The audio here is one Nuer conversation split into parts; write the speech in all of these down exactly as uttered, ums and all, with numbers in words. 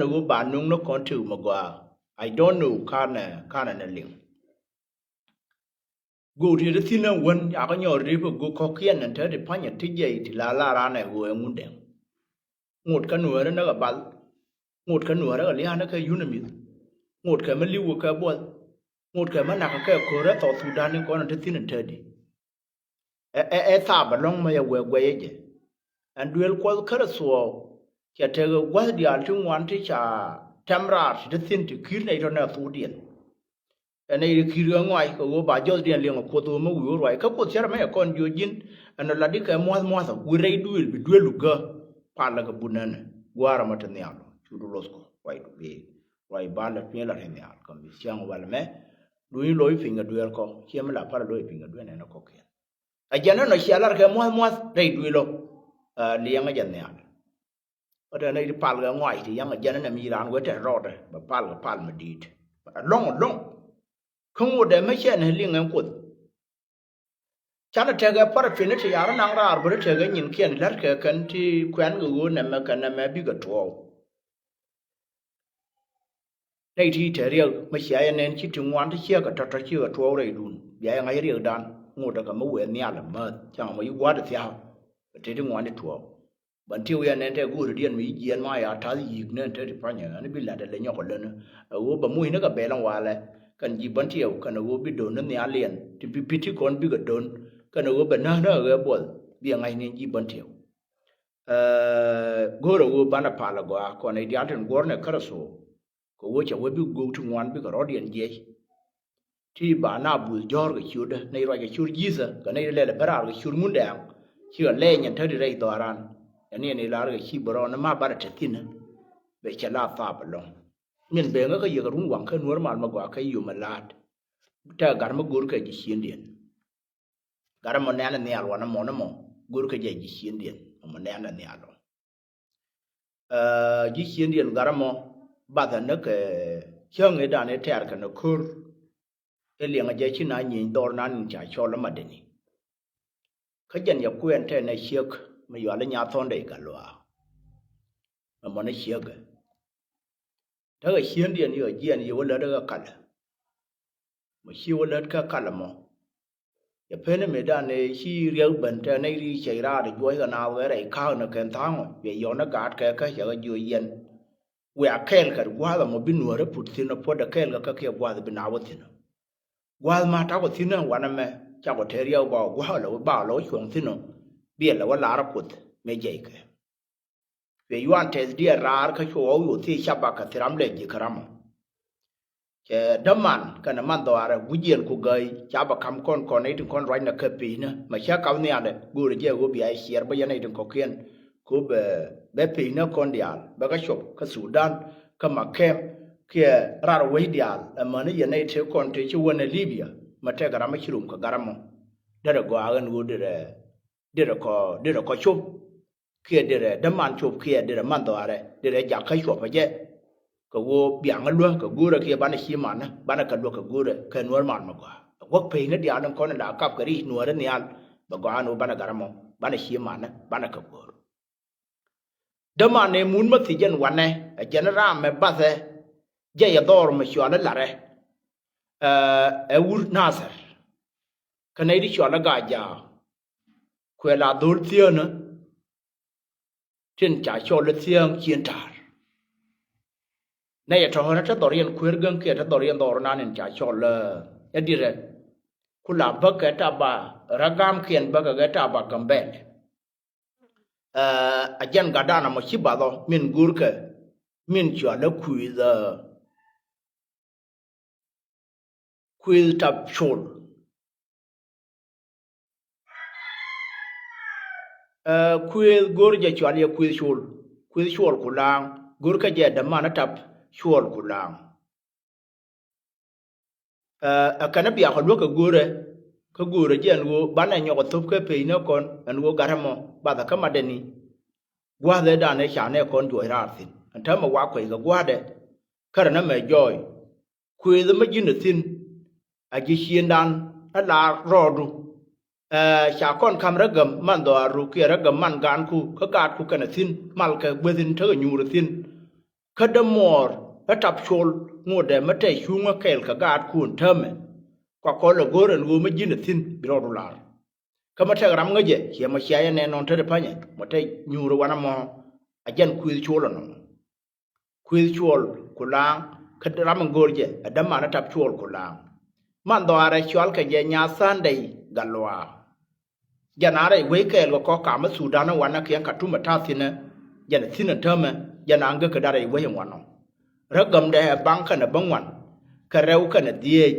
Ni ɣöö ba nuŋ ni kɔn tëë mi gɔaa. I don't know kanɛ, kanɛ ni liŋ. Go̱o̱r ti ti thi̱n ɛn wän yakä nyɔɔr rip ɛ go̱o̱k kɔ̱kiɛn ɛn te ti pa̱nyɛ ti jiɛc ti la la raan ɛ ɣöö ɛ Ŋundɛŋ. Ŋot kä nuäärä näk ɛ bal. Ŋot kä nuäärä kɛ lia̱a̱nä kɛ yunämith. Ŋot kɛ mi li̱w kɛ buɔth. Ŋot kɛ mi nak kɛ ko̱rä South Sudan in kɔn in te thi̱n in te di. Ɛ, ɛ, ɛ thaap ɛlɔ̱ŋ mɛ yɛ wee guɛyä jɛ. Ɛn duël Kuɔth Kritho cɛ tekɛ gua̱th diaal ti ŋuan ti ca tɛm raar ti te thi̱n ti ki̱i̱r nɛy tɔ̱ nɛ thuukdiɛn. Ɛ nɛy ti ki̱i̱r kɛ ŋɔac kɛ ɣöö ba jɔthdiɛn liɛŋ ɛ Kuoth ɣöö mi wi̱i̱ wä ruac. Kä Kuoth cärɛ mɛ yɛ kɔn jiö ji̱n ɛn ɔ latdi kɛ mua̱th mua̱th ɔ wi̱i̱ rɛy duëël bi duëël lu gä. Palä kɛ but nɛnɛ gua̱a̱r ɛmɔ te nhial ɔ cu du loth kɔ ruacdu bee. Ruac bal ɛ pi̱i̱n la te nhial kɛ mi thia̱ŋ wal mɛ. Duny loc pi̱ny kɛ duëël kɔ ciɛ mi la palä loc pi̱ny kɛ duëël nɛnɛ kɔ̱kiɛn. Ɛ jɛn ɛnɔ cia lar kɛ mua̱th mua̱th rɛy duëël ɔ. Ɛ liɛŋä jɛ nhial. Kä te nɛy ti pal kɛ ŋɔac ti yaŋ ɛ jɛn ɛnɛ mi raan wee tɛt rɔɔdɛ bɛ pal kɛ pal mi di̱i̱t. Ɛlɔ̱ŋ ɛlɔ̱ŋ. Kä ŋot ɛ mi cɛ ni liŋ ɛn Kuoth. Canɛ tekɛ parafin ti ya̱r naŋ raar bä ti tekɛ nyinkiɛn la̱rkɛ kɛn ti kuɛn kɛ ɣöö nɛmɛ kɛ nɛmɛ bikɛ tuɔɔk. Nɛy ti te riɛk mi cia yɛ nɛn ci ti ŋuan ti ciek kɛ tɔ̱tɔ̱ ciek kɛ tuɔɔk rɛydun bia yɛ ŋa̱c riɛkdan. Ŋot ɛ kɛ mi wëë nhial ɛ mäth cäŋ mɔ yi gua̱a̱th thia̱a̱k. Kɛ te ti ŋuan ti tuɔɔk. Ban ti wi̱i̱ anɛn tɛ go̱o̱r diɛn mi yi jiɛɛn ma ya ta̱th yi̱i̱k nɛn te ti pa̱nyɛ ɛn bi la̱t ɛ lɛ nyɔk ɛ län. Ɛ ɣöö bɛ mucni kɛ bɛl ɛn walɛ kɛn ji̱ ban tiɛw kɛn ɛ ɣöö bi do̱n ni nhial liɛn ti bi pi̱t ti kɔn bikɛ do̱n. Kɛn ɛ ɣöö bɛ näk näk ɛ ɣɛɛ buɔth bi ɛ ŋa̱cni ji̱ ban tiɛw. Ɛ, go̱o̱rä ɣöö banɛ pal agɔaa kɔn nɛy diaal tin guɔ̱rnɛ Kritho. Kɛ ɣöö cɛ wee bikɛ göök ti ŋuan bikɛ rɔ̱diɛn jiɛc. Ti ba na buth jɔ̱ɔ̱r kɛ ciötdä nɛy ruac kɛ ciöt Ji̱thä kɛ nɛy lɛl ɛ bä raar kɛ ciöt Ŋundɛŋ. Cikɛ lɛɛc nyɛn tätdi rɛy dhɔaaran. Ɛn ni ɛn ilar kɛ ci bä rɔɔn ni ma banɛ te thi̱n. Bɛ cɛ la thap ɛlɔ̱ŋ. Min bee ŋä kä yɛ kɛ run waŋ kä Nuäär mal mi gɔaa kä yom ɛ la̱a̱t. Tɛk gat mi go̱o̱r kɛ ji̱ ciëndiɛn. Gat ɛmɔ nɛ̈nɛ nhial wanɛ mɔnɛ mɔ go̱o̱r kä jɛ ji̱ ciëndiɛn ɛmɔ nɛ̈nɛ nhial ɔ. Ɛ, ji̱ ciëndiɛn gat ɛmɔ bathɛ ni kɛ cäŋ ëëdan ëë tɛ̈r kɛn ɛ ko̱r. Ëë liɛŋɛ jɛ ci na nyieny dhɔr nan in ca cɔl ɛ Madeni. Kä jɛn yɛ kuɛn tɛn ɛ ciek mi yual ɛ nyath thɔ̱ndɛ i̱ gat luaak. Ɛmɔ ni ciekɛ tekɛ ciëndiɛn yɔ jiɛn yɛ wä lät ɛ kɛ kalɛ. Mɔ ci wä lät kä kalɛ mɔ. Cɛ pen mëëdan ëë ci riɛk ben tɛ nɛy ri cɛc raar juɔc kɛ naath wee rɛy ka̱a̱k ni kɛn tha̱a̱ŋɔ cuɛ yɔn ni gaatkɛ kä cɛ kɛ jiö yɛn. Wiaa kɛɛl kɛ gua̱a̱th ɛmɔ bi nuäärä put thi̱n ɛ puɔ̱t ɛ kɛɛl kɛ kä kiɛ gua̱a̱th bi naath wä thi̱n ɔ. Gua̱a̱th ma ta̱kɔ thi̱n ɛ wanɛ mɛ cakɔ te riɛk gɔaa gua̱a̱th lɛ wä ba lɛ wä cuɔ̱ŋ thi̱n ɔ. Biɛ lɛ wä la̱r ɛ Kuoth mëë jiɛckɛ. Cuɛ yuan tɛth diɛɛr raar kä cuɛ ɣɔw yoth thiec capa kɛ thiram lɛ ji̱ kä ramɔ. Cɛ däman kɛnɛ man dhɔaarɛ gui̱ciɛn ku gäi ca bɛ ka̱m kɔn kɔn i̱ tin kɔn ruacnɛ kɛ pi̱i̱nä mɛ cä kap nhialɛ go̱o̱rɛ jɛ ɣöö bia ciɛɛr bä yɛn i̱ tin kɔ̱kiɛn. Ku bɛ bɛ pi̱i̱nä kɔn diaal bɛ kä cop kä Thudan kä Makɛm kiɛ rar wec diaal ɛmäni yɛn i̱ te kɔn te ci wänɛ Libia mɛ tɛkɛ ram mi ci rom kɛ gat ɛmɔ. Derɛ gɔaa ɣän ɣöö derɛ derɛ kɔ derɛ kɔ cop. Kiɛ derɛ däman cop kiɛ derɛ man dhɔaarɛ derɛ jakä cuɔpä jɛ. Kɛ ɣöö biaŋä luäk kɛ go̱o̱rä kiɛ banɛ ci manä banɛ kɛ luäk kɛ go̱o̱rä kɛ Nuäär mal mi gɔaa. Guäk pecni diaal in kɔn in la kap kɛ ri̱c Nuäärä nhial bɛ gɔaa ni ɣöö banɛ gat ɛmɔ banɛ ci manä banɛ kɛ go̱o̱r. Däman ëë mun mä thiec jɛn wanɛ ɛ jɛn ram mɛ bathɛ jɛ yɛ dhɔr mɛ cual i̱ larɛ. Ɛ, ɛ wur Nathɛr. Kä nɛy ti cual i̱ Gajaak. Kuɛ la dho̱l thieenä tin ca cɔl i̱ thiäŋ cien ta̱a̱r. Nɛy ɛ tɔ̱ɔ̱nä te dhɔriɛn kueer gäŋ kiɛ te dhɔriɛn dhɔr nan in ca cɔl i̱ dirɛ. Ku la bäkɛ taba ragam kiɛn bäkɛ kɛ taba Gambɛl. Ɛ, a jɛn gatdan amɔ ci bath ɔ min go̱o̱rkɛ min cɔal ɛ kui̱th, ɛ, kui̱th tap col. Ɛ, kui̱th go̱o̱r jɛ cɔal yɛ kui̱th col, kui̱th col ku laaŋ go̱o̱rkɛ jɛ däman ɛ tap col ku laaŋ. Ɛ, ɛ kɛn ɛ biakɔ luäk kɛ go̱o̱rɛ kä go̱o̱rɛ jɛ ɛn ɣöö banɛ nyɔk ɛ thop kɛ pecnä kɔn ɛn ɣöö gat ɛmɔ bathɛ kä Madeni. Gua̱a̱th ëëdan ëë ca nɛ kɔn juɔc raar thi̱n ɛn täämɛ wa kuɛc kɛ gua̱a̱dɛ. Kärɛ nä mɛ jɔɔy kuëëth ɛmɛ ji̱n ɛ thi̱n. A ji̱ ciëndan ɛ la rɔɔdu. Ɛ, ca kɔn ka̱m rɛ gäm man dhɔaaru kiɛ rɛ gäm man gaanku kä gaatku kɛn ɛ thi̱n malkɛ guäth in tekɛ nyuur ɛ thi̱n. Kä dämuɔɔr ɛ tap col ŋotdɛ mi tɛy cuŋä kɛɛl kɛ gaatkun täämɛ. Kua kɔl ɛ go̱o̱r ɛn ɣöö mi ji̱n ɛ thi̱n bi rɔɔdu lar. Kä mi tɛk ram ŋäcɛ ciɛ mɔ cia yɛ nɛn nɔn te ti pa̱nyɛ mɔ tɛy nyuur ɛ wanɛ mɔ. A jɛn kui̱th col ɛnɔ. Kui̱th cuɔl ku laaŋ kä ram in go̱o̱r jɛ ɛ däman ɛ tap cuɔl ku laaŋ. Man dhɔaarɛ cual kɛ jɛ nya Sunday Gatluak. Jɛn a rɛy wec kɛɛl kɛ kɔk kam ɛ Thudan ɛ wanɛ kiɛn Katum ɛ ta̱a̱ thi̱nɛ. Jɛn ɛ thi̱n ɛ täämɛ jɛn a ŋäk kɛ da̱r rɛy wec in wanɔ. Rä gämdɛ ɛ baŋ kɛnɛ bäŋuan kɛ rɛw kɛnɛ dhieec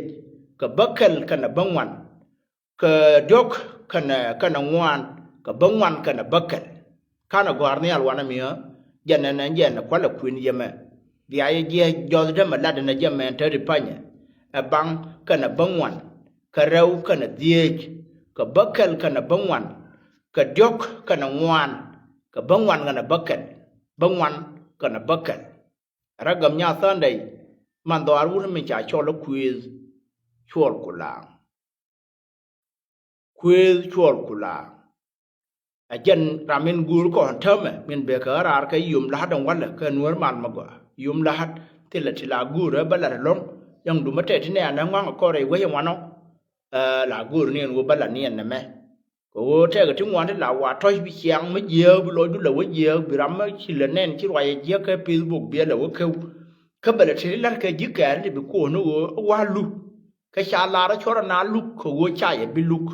kɛ bäkɛl kɛnɛ bäŋuan kɛ diɔ̱k kɛnɛ kɛnɛ ŋuan kɛ bäŋuan kɛnɛ bäkɛl. Kanɛ gɔ̱a̱r nhial wanɛ mi̱ä jɛn ɛn ɛn jɛn ɛ kualɛ kui̱n yɛmɛ. Bia yɛ jiɛ jɔth dämɛ lat ɛn ɛ jɛ mɛn te ri pa̱nyɛ ɛ baŋ kɛnɛ bäŋuan kɛ rɛw kɛnɛ dhieec kɛ bäkɛl kɛnɛ bäŋuan kɛ diɔ̱k kɛnɛ ŋuan kɛ bäŋuan kɛnɛ bäkɛl. Bäŋuan kɛnɛ bäkɛl. Rä gäm nya Sunday man dhɔaar wut min ca cɔl ɛ kui̱th cuɔl ku laaŋ. Kuëëth cuɔl ku la̱a̱. Ɛ jɛn ram in guur kɔn täämɛ min bekɛ ɣä raar kɛ yom la̱a̱t ɛn walɛ kɛ nuäär mal mi gɔaa. Yom la̱a̱t thilɛ ti la guur ɛ bä lat ɛlɔ̱ŋ. Yɛŋ dumä tɛt ti nɛɛn ɛ ŋɔ̱a̱ŋ ɛ kɔn rɛy wec ɛ ŋuanɔ. Ɛ la guur ni ɛn ɣöö bä lat ni ɛn nɛmɛ. Kɛ ɣöö tɛkɛ ti ŋuan ti la wa tɔ̱c bi ciaŋ mi jiääk bi lɔcdu lɛ wä jiääk bi ram mi ci lɛ nɛn ci ruac ɛ jiäk kɛ Facebook biɛ lɛ wä käw. Kä bɛ lɛ ti ri la̱t kɛ ji̱ kɛɛr ti bi ko̱o̱n ni ɣöö ɛ wa̱a̱ luk. Kä ca lar ɛ cuɔr ɛ na luk kɛ ɣöö ca yɛ bi luk.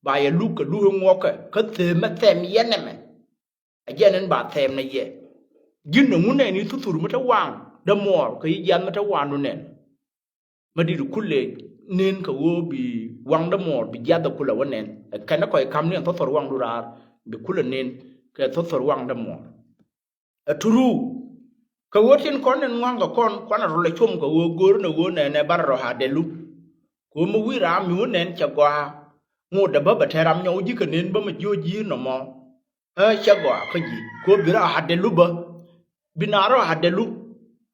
Ba yɛ luk kɛ luk i̱ ŋuɔkɛ kä themɛ thɛm yɛ nɛmɛ. Ɛ jɛn in ba thɛm nɛ yɛ. Ji̱n ni ŋun nɛn i̱ thuthur mi te waŋ dämuɔɔr kɛ i̱ jiath mi te waŋdu nɛn. Mi di̱t kulɛ nen kɛ ɣöö bi waŋ dämuɔɔr bi jiath ɛ kulɛ wä nɛn. Ɛ kɛn ɛ kɔc ka̱m ni ɛn thothor waŋdu raar bi kulɛ nen kɛ thothor waŋ dämuɔɔr. Ɛ turuu. Kɛ ɣöö tin kɔn in ŋua̱ŋ kɛ kɔn kuanɛ rɔ lɛ com kɛ ɣöö go̱o̱r ni ɣöö nɛnɛ barɛ rɔ ha̱r dɛlu. Kɛ ɣöö mi wi̱i̱ raam mi wä nɛn cɛ gɔaa. Ŋot dɛ bä bɛ tɛr ram nyɔw ji̱ kɛ nen bä mi jiö ji̱ nɔmɔ. Ɛ cɛ gɔaa kä ji̱ kɛ ɣöö bi rɔ ha̱r dɛlu bä. Bi na rɔ ha̱r dɛlu.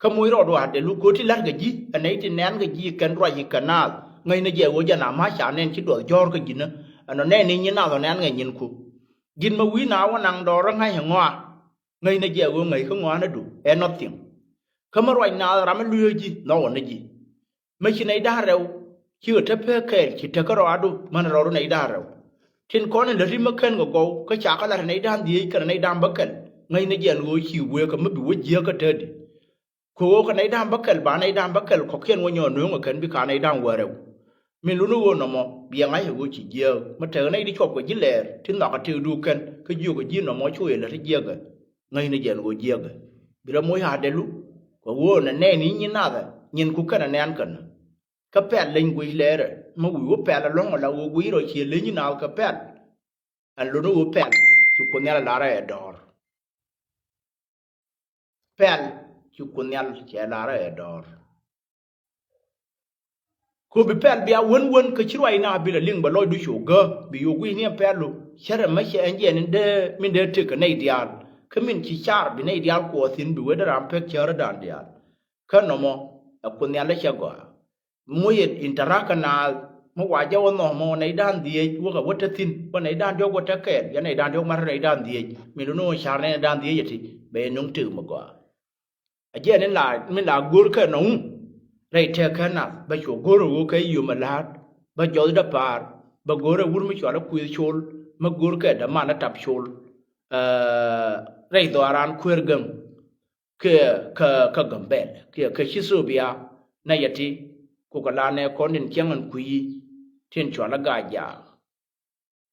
Kä moc rɔɔdu ha̱r dɛlu kɛ ɣöö ti la̱r kɛ ji̱ ɛ nɛy ti nɛn kɛ ji̱ kɛn ruac i̱ kɛ naath. Ŋäcnɛ jɛ ɣöö jɛn a ma̱a̱ ca nɛn ci duɔth jɔ̱ɔ̱r kä ji̱n ɛ ɛnɔ nɛn i̱ nyin naath ɔ nɛn ŋɛc nyin ku. Ji̱n mi wi̱i̱ na wä naŋ dɔɔr ɛ ŋa̱c ɛ ŋɔaa. Ŋäcnɛ jɛ ɣöö ŋäc kä ŋɔaanädu ɛ nothing. Kä mi ruac naath ram mi lueek ji̱ nhɔk ɣän ni ji̱. Mi ci nɛy da̱ŋ rɛw cikɛ te pek kɛɛl ci tek kä rɔaadu män rɔɔdu nɛy da̱ŋ rɛw. Tin kɔn in lät ri mi kän kɛ gɔw kä ca kä lat nɛy da̱ŋ dhieec kɛnɛ nɛy da̱ŋ bäkɛl. Ŋäcnɛ jɛ ɛn ɣöö ci wëë kɛ mi bi wä jiääk kä täätdi. Kɛ ɣöö kɛ nɛy da̱ŋ bäkɛl ba nɛy da̱ŋ bäkɛl kɔ̱kiɛn wä nyɔɔn nööŋ ɛ kɛn bi ka nɛy da̱ŋ wäl rɛw. Min luni ɣöö nɔmɔ biɛ ŋa̱c ɛ ɣöö ci jiääk mi tekɛ nɛy di cuɔp kɛ ji̱ lɛɛr ti nhɔakä tëëkdu kɛn kä jiökɛ ji̱ nɔmɔ cu yɛ lät ti jiäkɛ. Ŋäcnɛ jɛ ɛn ɣöö jiäkɛ bi rɔ moc ha̱a̱dɛlu. Kɛ ɣöö nɛ nɛɛni nyin nathɛ nyin ku kɛnɛ nɛɛn kɛn. Kä pɛl leny guic lɛɛrɛ mi wi̱i̱ wä pɛl ɛlɔ̱ŋ ala ɣöö guic rɔ cië leny nyin naath kɛ pɛl. Ɛn luni ɣöö pɛl ci Kuoth Nhial ɛ lar ɛ dɔ̱ɔ̱r. Pɛl ci Kuoth Nhial cɛ lar ɛ dɔ̱ɔ̱r. Ku bi pɛl bia wän wän kä ci ruac na bi la liŋ bɛ lɔcdu cu gä bi yo̱o̱k wi̱i̱ ni ɛn pɛl lu. Cärɛ mä cɛ ɛn jiɛn in dee min dee tëk kɛ nɛy diaal kä min ci car bi nɛy diaal kuɔɔth thi̱n bi wee dee ram pek cärä dan diaal. Kä nɔmɔ ɛ Kuoth Nhial ɛ cɛ gɔaa. Muc yɛ in te ra̱k kä naath mi wa jɛ wä nhɔk mɔ nɛy da̱ŋ dhieec wäkɛ wä te thi̱n wä nɛy da̱ŋ diɔ̱k wä te kɛɛl yɛ nɛy da̱ŋ diɔ̱k mat nɛy da̱ŋ dhieec. Min luni ɣöö car nɛy da̱ŋ dhieec ɛ ti bɛ yɛ nöŋ tëk mi gɔaa. A jiɛn in la min la go̱o̱r kɛ nɔŋ rɛy tɛk kɛ nath bɛ cuɔ go̱o̱r ɣöö kɛ yom ɛ la̱a̱t bä jɔth däpaar bä go̱o̱r ɛ wur mi cual ɛ kuëëth col mi go̱o̱r kɛ däman ɛ tap col. Rɛy dhɔaaran kueer gäŋ kiɛ kä kä Gambɛl kiɛ kä Ethiopia nɛ yɛ ti. Kukɛ la nɛ kɔn tin cäŋ ɛn kui̱ tin cual ɛ Gajaak.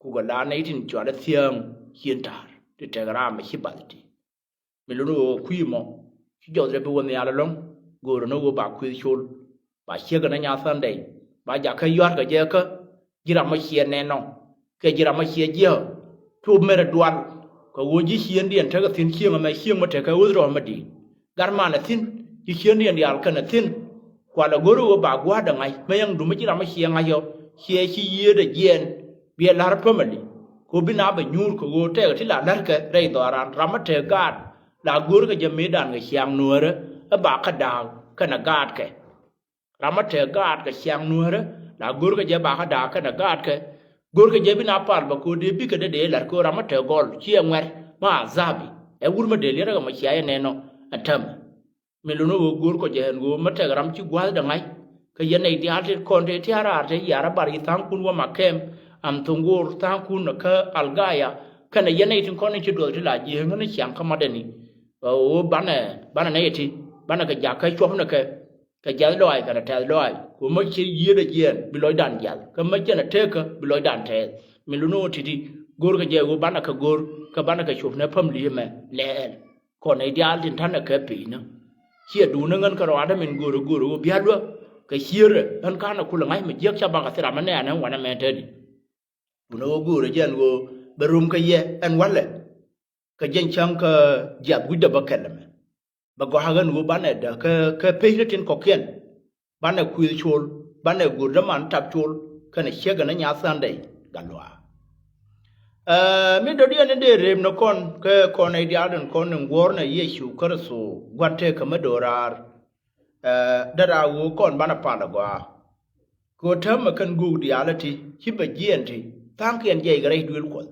Kukɛ la nɛ tin cual ɛ Thiäŋ Cien Ta̱a̱r ti tɛk ram ɛ ci bath ti. Mi luni ɣöö kui̱ mɔ ci jɔth rɛ bi wä nhial ɛlɔ̱ŋ. Go̱o̱rä ni ɣöö ba kuëëth col ba ciek kɛ ni nya Sunday ba jakä yua̱r kɛ jɛ kä ji̱ ram mɔ ciɛ nɛn nɔ kɛ ji̱ ram mɔ ciɛ jiääk. Cu merɛ dual kɛ ɣöö ji̱ ciëŋdiɛn tekɛ thi̱n cieŋ ɛmɛ cieŋ mɔ tekɛ ɣöth rɔ̱ɔ̱m mi di̱i̱t. Gat manɛ thi̱n ji̱ ciëŋdiɛn diaal kɛnɛ thi̱n. Kualɛ go̱r ɣöö ba gua̱a̱r dɛ ŋa̱c mɛ yɛŋ dum mi ji̱ ram mɔ ciɛ ŋa̱c ɔ ciɛ ci yiëëdɛ jiɛɛn. Biɛ la̱r family kɛ ɣöö bi na bɛ nyuur kɛ ɣöö tɛkɛ ti la la̱rkɛ rɛy dhɔaaran ram mɔ tekɛ gaat la go̱o̱rkɛ jɛ mëëdan kɛ ciaŋ nuäärä ɛ ba kä da̱a̱k kɛnɛ gaatkɛ. Ram mi te gaat kɛ ciaŋ nuäärä la go̱rkɛ jɛ bakä da̱a̱k kɛnɛ gaatkɛ. Go̱rkɛ jɛ bi na pal bä ko̱o̱t dee bikɛ dee dee la̱r ko̱o̱t ram mi te gɔl ciɛ ŋuɛ̈r mi a dhabi. Ɛ wur mi dee liɛrɛ kɛ mɔ cia yɛ nɛn nɔ ɛn täämɛ. Mi luni ɣöö go̱o̱r kɔ jɛ ɛn ɣöö mi tɛk ram ci gua̱a̱thdɛ ŋa̱c. Kä yɛn nɛy diaal tet kɔn tëë tia̱a̱ raar tëë yar a bar yi tha̱a̱ŋkun wä Makɛm, Am Thoŋ Go̱o̱r, tha̱a̱ŋkun kä Algaya, kɛnɛ yɛn nɛy tin kɔn in ci duɔth ti la jiääk ŋän ciaŋ kä matdɛni. Ɣöö banɛ, banɛ nɛy ti, banɛ kɛ jakä cuɔpnikɛ, kɛ jiath lɔaac kɛnɛ tɛth lɔaac, ku mi ci yiëëdɛ jiɛɛn bi lɔcdan jiath, kä mi cɛn a teekä bi lɔcdan tɛth. Mi luni ɣöö ti̱ti̱ go̱o̱r kɛ jɛ ɣöö banɛ kɛ go̱o̱r, kä banɛ kɛ cuɔpnɛ päm li̱i̱mɛ lɛɛl. Kɔn nɛy diaal tin ta̱nɛ kɛ pi̱i̱ni. Ciɛ duundä ŋän kärɔaadä min göörä göörä ɣöö bia luäk kɛ ciërä ɣän ka̱n a kulɛ ŋa̱c mi jiäk ca bakɛ thil ram mi nɛɛnä wanɛ mɛn tɛni. Duundä ɣöö göörä jɛ ɛn ɣöö bɛ rom kä yɛ ɛn walɛ. Kɛ jɛn cäŋ kä jiath guicdä bä kɛl ɛmɛ. Bɛ gɔaa ɣän ɣöö banɛ däk kä, kä pecni tin kɔ̱kiɛn. Banɛ kuëëth col, banɛ go̱r däman tap col, kɛnɛ ciekɛ ni nyath Sunday gat luaak. Ɛ, mi dɔ̱diɛn in dee rem ni kɔn, kɛ kɔn nɛy diaal tin kɔn in guɔ̱ɔ̱r nɛ Yecu Kritho gua̱n tëëkä mi do̱raar. Ɛ, dee raa ɣöö kɔn banɛ pal agɔaa. Kɛ ɣöö täämɛ kɛn göök diaal ɛ ti, ci bɛ jiɛɛn ti, tha̱a̱ŋkiɛn jiɛc kɛ rɛy duëël Kuɔth.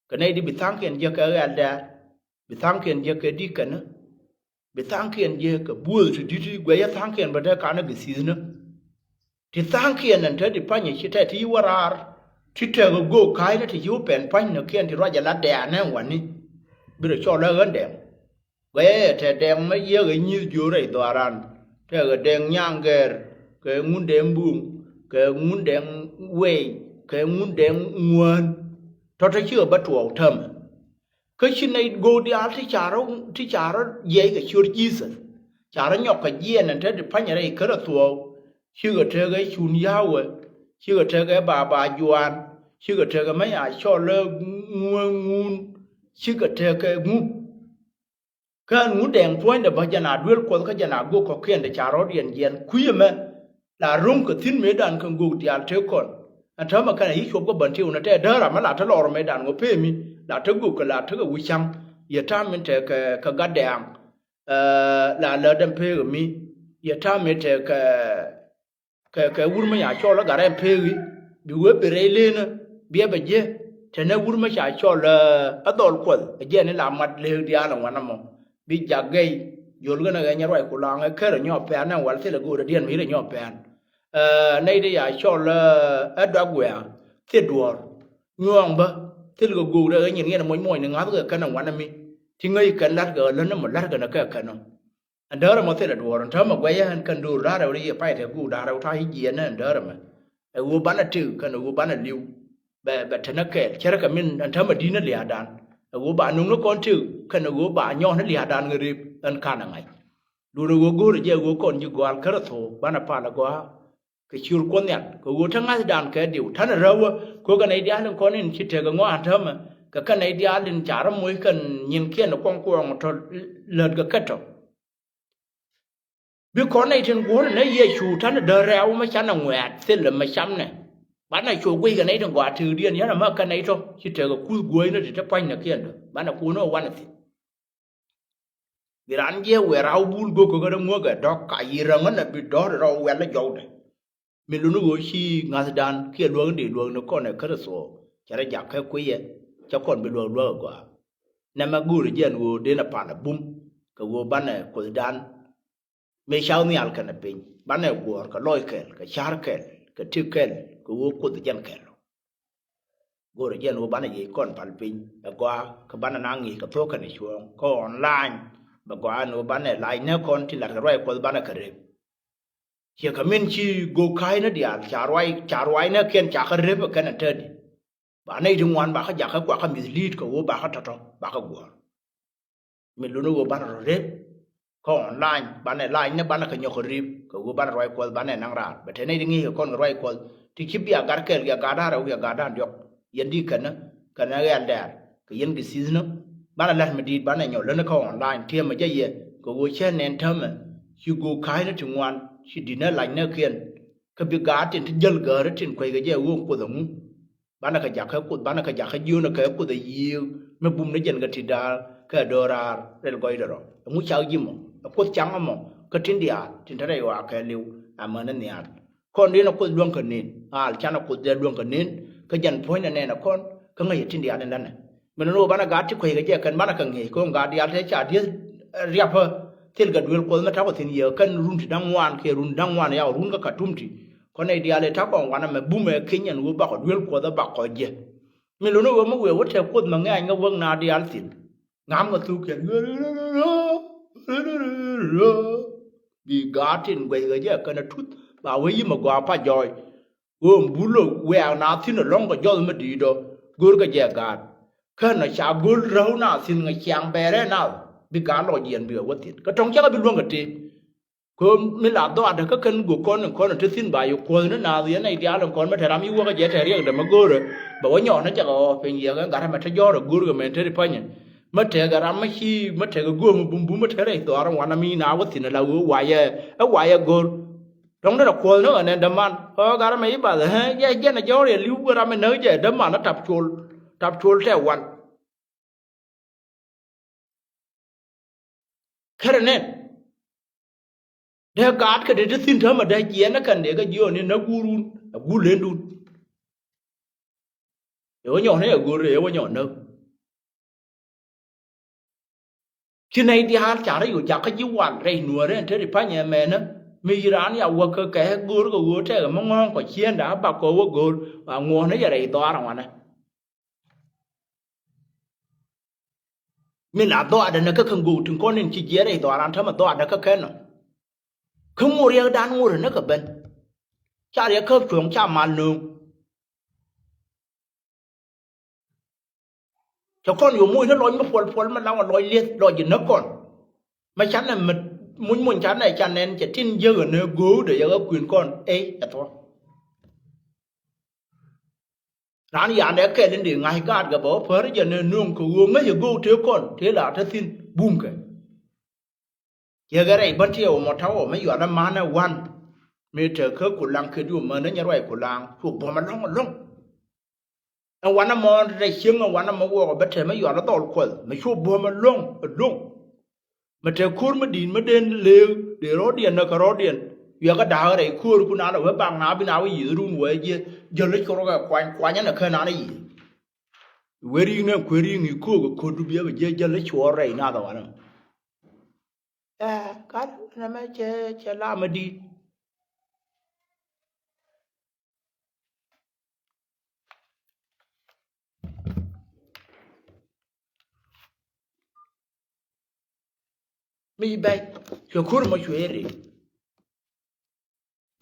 Kɛ nɛy di bi tha̱a̱ŋkiɛn jiäk kɛ ɣɛl dɛɛr, bi tha̱a̱ŋkiɛn jiäk kɛ di̱k kɛn, bi tha̱a̱ŋkiɛn jiäk kɛ buɔth ti di̱t ti guɛcä tha̱a̱ŋkiɛn bä te kanä gɛ thi̱thni. Ti tha̱a̱ŋkiɛn ɛn te di pa̱nyɛ ci tɛ ti wä raar, ti tɛk ɛ göök ka̱a̱cni ti ci wä pɛn pa̱ny nɔkiɛn ti ruac ɛ la dɛɛr nɛ wani. Bi rɔ cɔl ɛ ɣän dɛɛŋ. Guɛcɛ tɛ dɛŋ mi yiëk ɛ nyi̱th jiöör rɛy dhɔaaran. Tɛ kɛ dɛŋ nyaŋ gɛr, kɛ ŋun dɛŋ buŋ, kɛ ŋun dɛŋ wɛy, kɛ ŋun dɛŋ ŋuään. Tɔ̱ tɔ̱ cikɛ bä tuɔɔk täämɛ. Kä ci nɛy göök diaal ti ca rɔ, ti ca rɔ jiɛc kɛ ciöt Jesus. Ca rɔ nyɔk kɛ jiɛɛn ɛn te di pa̱nyɛ rɛy kärɛ thuɔɔk. Cikɛ tekɛ cun Yahweh. Cikɛ tekɛ baba Juan. Cikɛ tekɛ mɛ ya cɔl ɛ ŋuään ŋun. Cikɛ tekɛ ŋu. Kä ɛn ŋun dɛɛŋ puɔ̱nydɛ bä jɛn a duel Kuɔth kä jɛn a göök kɔ̱kiɛn ti ca rɔ̱diɛn jiɛn kui̱ ɛmɛ. La ro̱ŋ kɛ thi̱n mëëdan kɛ göök diaal tëë kɔn. Ɛn täämɛ kɛn a yi̱ cuɔp kä bän ti wun ɛ tɛ däär amä la te lɔr mëëdan ŋɔ pee mi la te göök kɛ la tekɛ wi̱c ca̱ŋ. Yɛ ta̱a̱ min te kɛ, kɛ gat dɛɛŋ. Ɛ, la läätdɛn pek ɛ mi. Yɛ ta̱a̱ min te kɛ kɛ, kɛ wur mi ya cɔl ɛ gat rɛm pek i̱ bi wee bi rɛy lenä. Biɛ bɛ jiɛ tɛnɛ wur mi ca cɔl ɛ dhɔl Kuɔth ɛ jiɛn i̱ la mat lëëk diaal ɛ ŋuan ɛmɔ. Bi jak gɛy jol gɛn ɛ ɣɛnyɛ ruac ku laŋ ɛ ker ɛ nyɔk pɛn ɛ wal thil ɛ go̱o̱r ɛ diɛn mi ri ɛ nyɔk pɛn. Ɛ, nɛy di ya cɔl ɛ duak wiaa thil duɔ̱ɔ̱r nyuɔ̱ɔ̱ŋ bä thil kɛ go̱o̱k rɛ ɛ nyin ŋiɛn ɛ moc muɔcni ŋa̱th kɛ kɛn ɛ ŋuan ɛmi. Ti ŋäc kɛn la̱t kɛ ɣä lät ni mɔ la̱t kɛn ɛ kɛ kɛn ɔ. Ɛn däär ɛmɔ thilɛ duɔ̱ɔ̱r ɛn täämɛ guɛcä ɛn kɛn do̱r da̱a̱r rɛw ri yɛ pay tɛ guuk da̱a̱r rɛw ta̱a̱ ci jiɛɛn ni ɛn däär ɛmɛ. Ɛ ɣöö banɛ tëk kɛn ɛ ɣöö banɛ li̱w. Bɛ, bɛ te ni kɛɛl cärkɛ min ɛn täämɛ di̱t ni lia̱a̱dan. Ɛ ɣöö ba nuŋ ni kɔn tëk kɛn ɛ ɣöö ba nyɔɔk ni lia̱a̱dan ŋä rep ɛn ka̱n ɛ ŋa̱c. Duundɛ ɣöö go̱o̱rɛ jɛ ɛ ɣöö kɔn ji̱ gɔaal Kritho banɛ pal ɛ gɔaa. Kɛ ciöör Kuɔth Nhial kɛ ɣöö te ŋa̱thdan kɛ diw ta̱nɛ räwä. Kökɛ nɛy diaal in kɔn in ci tekɛ ŋɔak ɛn täämɛ kɛ kɛn nɛy diaal in ca rɔ moc kɛn nyinkiɛn ɛ kuɔŋ kuɔŋ tɔ̱ lätkɛ kɛ tɔ̱. Bi kɔn nɛy tin guɔ̱ɔ̱r nɛ Yecu ta̱nɛ däär rɛw mi canɛ ŋuɛ̈t thilɛ mi camnɛ. Banɛ cu guic kɛ nɛy tin gɔaa tëkdiɛn yɛn ɛmä kɛ nɛy tɔ̱ ci tekɛ kuth guäcnä ti te pua̱nynɛ kiɛn däär banɛ kuun ɛ wanɛ thi̱n. Bi raan jiɛ wëë raw bul go̱o̱k kä rɛ ŋuäk ɛ dɔ̱k ka yi räŋä nɛ bi dɔ̱r rɔ wɛl ɛ jɔwdɛ. Mi luni ɣöö ci ŋa̱thdan kiɛ luäk in dee luäk ni kɔn ɛ Kritho cɛ rɔ jak kɛ kuiyɛ cɛ kɔn bi luäk luäk ɛ gɔaa. Nɛmɛ go̱o̱rɛ jɛ ɛn ɣöö dee nɛ pal ɛ bum kɛ ɣöö banɛ Kuothdan mëë cak nhial kɛnɛ piny banɛ guɔ̱ɔ̱r kɛ lɔc kɛl kɛ ca̱r kɛl kɛ tëk kɛl kɛ ɣöö Kuoth jɛn kɛl. Go̱o̱rɛ jɛn ɣöö banɛ yiëc kɔn pal piny ɛ gɔaa kä banɛ na ŋi̱i̱c kɛ thok kɛnɛ cuɔ̱ɔ̱ŋ kä online. Bɛ gɔaa ɛn ɣöö banɛ lac nɛ kɔn ti la̱t kɛ ruac Kuɔth banɛ kɛ rep. Ciɛ kɛ min ci go̱o̱k ka̱a̱cnä diaal ca ruac, ca ruacnäkiɛn ca kɛ rep ɛ kɛn ɛ tädi. Ba nɛy ti ŋuan ba kä jakä kuakä mislead kɛ ɣöö ba kä tɔ̱tɔ̱ ba kä guɔ̱ɔ̱r. Mi luni ɣöö banɛ rɔ rep kä online banɛ lac ni banɛ kɛ nyɔk kɛ rep kɛ ɣöö banɛ ruac Kuɔth banɛ naŋ raar bɛ te nɛy ti ŋi̱i̱c kɛ kɔn kɛ ruac Kuɔth ti ci bia gat kɛɛl kiɛ gat da̱a̱n rɛw kiɛ gat da̱a̱n diɔ̱k. Yɛn di kɛnä kɛnɛ ɣɛl dɛɛr kɛ yɛn kɛ thi̱thni. Banɛ la̱t mi di̱i̱t banɛ nyɔk lätni kä online tiɛmɛ jɛ yɛ kɛ ɣöö cä nɛn täämɛ ci go̱o̱k ka̱a̱cni ti ŋuan ci di̱t ni lac nɛɛkiɛn. Kä bi gaat tin ti jäl gääri tin kueckɛ jɛ ɣöö Kuoth ɛŋu. Banɛ kɛ jakä Kuoth banɛ kɛ jakä jiöönɛ kɛ Kuoth ɛ yiëëk mi bum ni jɛn kɛ ti da̱a̱r kɛ do̱raar rɛl gɔcdɛ rɔ. Ɛŋu cak ji̱ mɔ ɛ Kuoth caŋ ɛmɔ kä tin diaal tin te rɛy ɣɔaa kɛɛliw. Amäni nhial. Kɔn diɛn ɛ Kuoth luäŋ kɛ nen al canɛ Kuoth dee luäŋ kɛ nen. Kä jɛn puɔ̱nynɛ nɛn ɛ kɔn kä ŋäc ɛ tin diaal in länɛ. Min ɛn ɣöö banɛ gaat ti kueckɛ jɛ kɛn banɛ kɛ ŋi̱eec kɛ ɣöö gaat diaal te ca dieth riapä Thilkɛ duel Kuɔth mi ta̱kɔ thi̱n yɛ kɛn run ti da̱ŋ ŋuan kiɛ run da̱ŋ ŋuan yak run kä Ka̱tum ti. Kɔn nɛy diaal ɛ ta̱kɔ ŋuan ɛmɛ bumɛ Kenyan ɣöö bakɔ duel Kuɔth ɛ bakɔ jɛ. Mi lo̱n ɣöö mi wëë wä tɛk Kuoth mi ŋɛ̈ny kä wäk na diaal thi̱n. Ŋa̱m kɛ thuk kɛn. Bi gaat tin guɛc kɛ jɛ kɛn a tuth ba wee yi̱m a gɔaa pa jɔɔc. Ɣöö mi bul lɔ wiaa na thi̱n ɛlɔ̱ŋ kɛ jɔth mi di̱i̱t ɔ. Go̱o̱r kɛ jɛ gaat. Kɛn a ca go̱l räw na thi̱n ŋɛ ciaŋ bɛɛrɛ na. Bi gaat lɔc yɛn bi ɛ wä thi̱n kɛ tɔ̱ŋ cakɛ bi luäŋ kɛ tëë. Kɛ mi la dhɔaadä kä kɛn gök kɔn in kɔn in te thi̱n ba yi kuɔth ni naath yɛn nɛy diaal in kɔn mi te ram yi wäkä jɛ te riɛkdɛ mi go̱o̱rä. Bɛ wä nyɔɔn ni cakɛ ɣɔɔ piny yɛ kɛ gat ɛmɛ te jɔɔr ɛ go̱o̱r kɛ mɛn te ri panyɛ. Mi tekɛ ram mi ci mi tekɛ gööm bum bum mi te rɛy dhɔaar in wanɛ mi na wä thi̱n ala ɣöö wayɛ ɛ wayɛ go̱o̱r. Dɔ̱ŋ ni rɛ kuɔth ni ɣän ɛn däman ɣöö gat ɛmɛ i̱ bath ɛ jɛ jɛn ɛ jɔɔr yɛ li̱w ɣöö ram in näk jɛ däman ɛ tap col. Tap col tɛ wan. Kärɛ nɛn dee gaat kɛ dee ti thi̱n täämɛ dee jiɛɛn ɛ kɛn dee kɛ jiɔɔn in näk guurun ɛ guur lendun. Ɛ wä nyɔɔn ɛ go̱r ɛ wä nyɔɔn näk. Ci nɛy diaal ca rɛy ɣöö jakä ji̱ wal rɛy nuäärɛ ɛn te ri panyɛ mɛnä mi yi raan ya wäk kɛ kɛ go̱r kɛ ɣöö tɛkɛ mi ŋɔ̱ɔ̱ŋ kɔ ciëënda a bak kɔ wä go̱r ba ŋuɔ̱ɔ̱n ɛ yɛ rɛy dhɔaar ɛ wanɛ. Min la dhɔaadɛ nɛ kä kɛn go̱o̱k tin kɔn in ci jiɛɛr rɛy dhɔaaran tämɛ dhɔaadɛ kä kɛn nɔ. Kä ŋot riɛkdan ŋot ɛ nɛ kɛ ben. Ca riɛk käp cuɔ̱ɔ̱ŋ ca mal nööŋ. Cɛ kɔn yo̱o̱ moc ni lɔc mi puɔl puɔl mi laŋ ɔ lɔc lieth lɔc in näk kɔn. Mɛ canɛ mɛ muny muny canɛ canɛ cɛ tin jiäk ɛ nɛ go̱o̱kdɛ yɛ ɣä kuën kɔn ey ɛ thuɔ̱k. Raan yandɛ kɛl in dee ŋa̱c gaat kɛ bɛ wä päri jɛ ni nöŋ kɛ ɣöö ŋäc ɛ go̱o̱k tëë kɔn tëë la te thi̱n bumkɛ. Yɛ kɛ rɛy bä tiɛɛw mɔ ta̱wɔ mi yual ɛ manɛ wan. Mi te kä kulaŋ kɛ diu mänä nyɛ ruac kulaŋ cu buɔ̱m ɛlɔ̱ŋ ɛlɔ̱ŋ. Ɛn wanɛ mɔ rɛy cieŋ ɛn wanɛ mɔ wuɔk ɛ bä te mi yual ɛ dhɔl kuɔth mi cu buɔ̱m ɛlɔ̱ŋ ɛlɔ̱ŋ. Mi te ko̱r mi di̱i̱t mi den leek dee rɔ̱diɛn näk kɛ rɔ̱diɛn. Wiɛkä da̱a̱k rɛy ko̱o̱r ku naan ɛ wee bak na bi na wee yiëth run wee jiɛ jäl i̱ corkɛ kuany kuany ɛn ɛ kä naan i̱ yiëth. Wee ri̱i̱ŋ ni ɛn kuëë ri̱i̱ŋ i̱ ko̱o̱k ɛ ko̱r du biɛ bɛ jiɛ jäl i̱ cuɔɔr rɛy nath ɛ wanɛ. Ɛ kat ɛn ɛmɛ cɛ cɛ lam ɛ di̱i̱t. Mi bɛc cuɛ ko̱r mɔ cuɛ ri.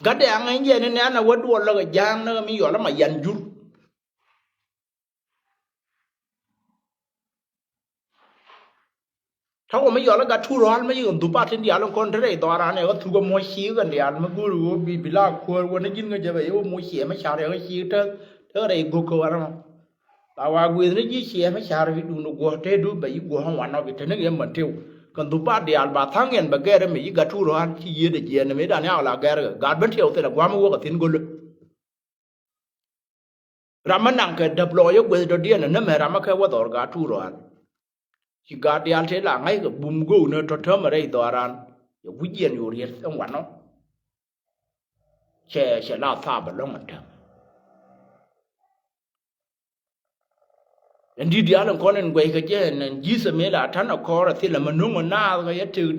Gat dɛ aŋ ɛn jɛ ni nɛn a wä duɔl lä kɛ ja̱a̱ŋ ni mi yɔl ama yan jur. Ta̱wä mi yɔl a gat tuur ɣal mi yik dhup a tin diaal in kɔn te rɛy dhɔaran ɛ ɣä thuk a muɔc ciik kɛn diaal mi go̱o̱r ɣöö bi bi la kuäär wä ni ji̱n ŋä jɛ bɛ yɛ wä muɔc ciɛ mi car ɛ ɣä ciik te te rɛy go̱k kɛ wä rɛmɔ. La wa gui̱th ni ji̱ ciɛ mi car wi̱cdun guɔ̱ te du bɛ yi guɔ̱ ɣä wan nɔk te ni ɣä män tëw. Kɛn dhup a diaal ba tha̱ŋ yɛn bɛ gɛr mi yi gat tuur ɣal ci yiëë dɛ jiɛɛn mi dan yaw la gɛr kɛ gat ben tëw thilɛ gua̱m wä kɛ thi̱n go̱lä. Ram mi naŋ kɛ däp lɔɔc ɛ gueth dɔ̱diɛn ɛ nämɛ ram mi kɛ wä dhɔr gaat tuur ɣal. Ci gaat diaal tëë la ŋa̱ckɛ bum go̱o̱k ni tɔ̱tɔ̱mɛ rɛy dhɔran. Yɛ wi̱c yɛn yo̱o̱ riet ɛn wanɔ. Cɛ cɛ la thap ɛlɔ̱ŋ ɛn täämɛ. Ɛn di̱t diaal ɛn kɔn ɛn guɛckɛ jɛ ɛn ji̱th ɛmɛ la ta̱n ɛ kɔɔr ɛ thilɛ mɛ no̱ŋ ɛ naath kɛ yɛ tëk